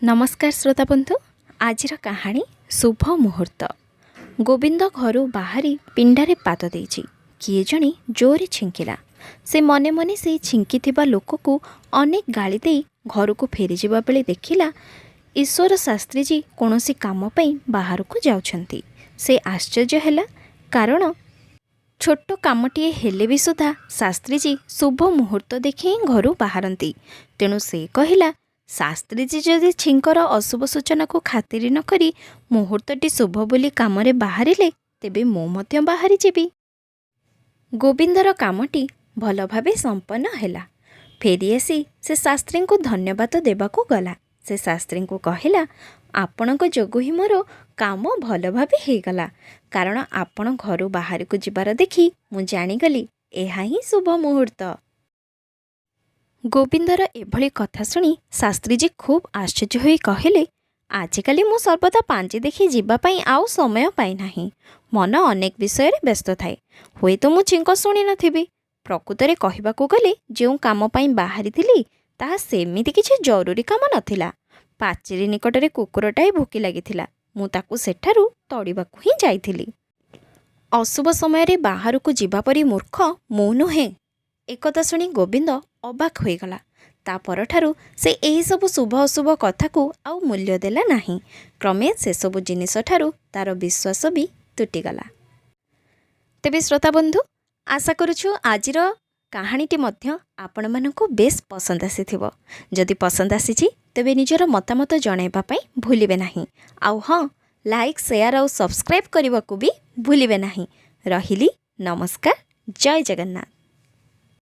ନମସ୍କାର ଶ୍ରୋତା ବନ୍ଧୁ, ଆଜିର କାହାଣୀ ଶୁଭ ମୁହୂର୍ତ୍ତ। ଗୋବିନ୍ଦ ଘରୁ ବାହାରି ପିଣ୍ଡାରେ ପାଦ ଦେଇଛି, କିଏ ଜଣେ ଜୋରେ ଛିଙ୍କିଲା। ସେ ମନେ ମନେ ସେଇ ଛିଙ୍କିଥିବା ଲୋକକୁ ଅନେକ ଗାଳି ଦେଇ ଘରକୁ ଫେରିଯିବା ବେଳେ ଦେଖିଲା, ଈଶ୍ୱର ଶାସ୍ତ୍ରୀଜୀ କୌଣସି କାମ ପାଇଁ ବାହାରକୁ ଯାଉଛନ୍ତି। ସେ ଆଶ୍ଚର୍ଯ୍ୟ ହେଲା, କାରଣ ଛୋଟ କାମଟିଏ ହେଲେ ବି ସୁଦ୍ଧା ଶାସ୍ତ୍ରୀଜୀ ଶୁଭ ମୁହୂର୍ତ୍ତ ଦେଖି ହିଁ ଘରୁ ବାହାରନ୍ତି। ତେଣୁ ସେ କହିଲା, ଶାସ୍ତ୍ରୀଜୀ ଯଦି ଛିଙ୍କର ଅଶୁଭ ସୂଚନାକୁ ଖାତିରି ନ କରି ମୁହୂର୍ତ୍ତଟି ଶୁଭ ବୋଲି କାମରେ ବାହାରିଲେ, ତେବେ ମୁଁ ମଧ୍ୟ ବାହାରିଯିବି। ଗୋବିନ୍ଦର କାମଟି ଭଲ ଭାବେ ସମ୍ପନ୍ନ ହେଲା। ଫେରିଆସି ସେ ଶାସ୍ତ୍ରୀଙ୍କୁ ଧନ୍ୟବାଦ ଦେବାକୁ ଗଲା। ସେ ଶାସ୍ତ୍ରୀଙ୍କୁ କହିଲା, ଆପଣଙ୍କ ଯୋଗୁଁ ହିଁ ମୋର କାମ ଭଲ ଭାବେ ହେଇଗଲା, କାରଣ ଆପଣ ଘରୁ ବାହାରକୁ ଯିବାର ଦେଖି ମୁଁ ଜାଣିଗଲି ଏହା ହିଁ ଶୁଭ ମୁହୂର୍ତ୍ତ। ଗୋବିନ୍ଦର ଏଭଳି କଥା ଶୁଣି ଶାସ୍ତ୍ରୀଜୀ ଖୁବ୍ ଆଶ୍ଚର୍ଯ୍ୟ ହୋଇ କହିଲେ, ଆଜିକାଲି ମୁଁ ସର୍ବଦା ପାଞ୍ଜି ଦେଖି ଯିବା ପାଇଁ ଆଉ ସମୟ ପାଇନାହିଁ। ମନ ଅନେକ ବିଷୟରେ ବ୍ୟସ୍ତ ଥାଏ। ହୁଏତ ମୁଁ ଛିଙ୍କ ଶୁଣିନଥିବି। ପ୍ରକୃତରେ କହିବାକୁ ଗଲେ ଯେଉଁ କାମ ପାଇଁ ବାହାରିଥିଲି, ତାହା ସେମିତି କିଛି ଜରୁରୀ କାମ ନଥିଲା। ପାଚେରୀ ନିକଟରେ କୁକୁରଟାଏ ଭୁକି ଲାଗିଥିଲା। ମୁଁ ତାକୁ ସେଠାରୁ ତଡ଼ିବାକୁ ହିଁ ଯାଇଥିଲି। ଅଶୁଭ ସମୟରେ ବାହାରକୁ ଯିବା ପରି ମୂର୍ଖ ମୁଁ ନୁହେଁ। ଏକଥା ଶୁଣି ଗୋବିନ୍ଦ ଅବାକ୍ ହୋଇଗଲା। ତା ପରଠାରୁ ସେ ଏହିସବୁ ଶୁଭ ଅଶୁଭ କଥାକୁ ଆଉ ମୂଲ୍ୟ ଦେଲା ନାହିଁ। କ୍ରମେ ସେସବୁ ଜିନିଷଠାରୁ ତା'ର ବିଶ୍ୱାସ ବି ତୁଟିଗଲା। ତେବେ ଶ୍ରୋତା ବନ୍ଧୁ, ଆଶା କରୁଛୁ ଆଜିର କାହାଣୀଟି ମଧ୍ୟ ଆପଣମାନଙ୍କୁ ବେଶ୍ ପସନ୍ଦ ଆସିଥିବ। ଯଦି ପସନ୍ଦ ଆସିଛି, ତେବେ ନିଜର ମତାମତ ଜଣାଇବା ପାଇଁ ଭୁଲିବେ ନାହିଁ। ଆଉ ହଁ, ଲାଇକ୍, ସେୟାର ଆଉ ସବସ୍କ୍ରାଇବ୍ କରିବାକୁ ବି ଭୁଲିବେ ନାହିଁ। ରହିଲି, ନମସ୍କାର, ଜୟ ଜଗନ୍ନାଥ।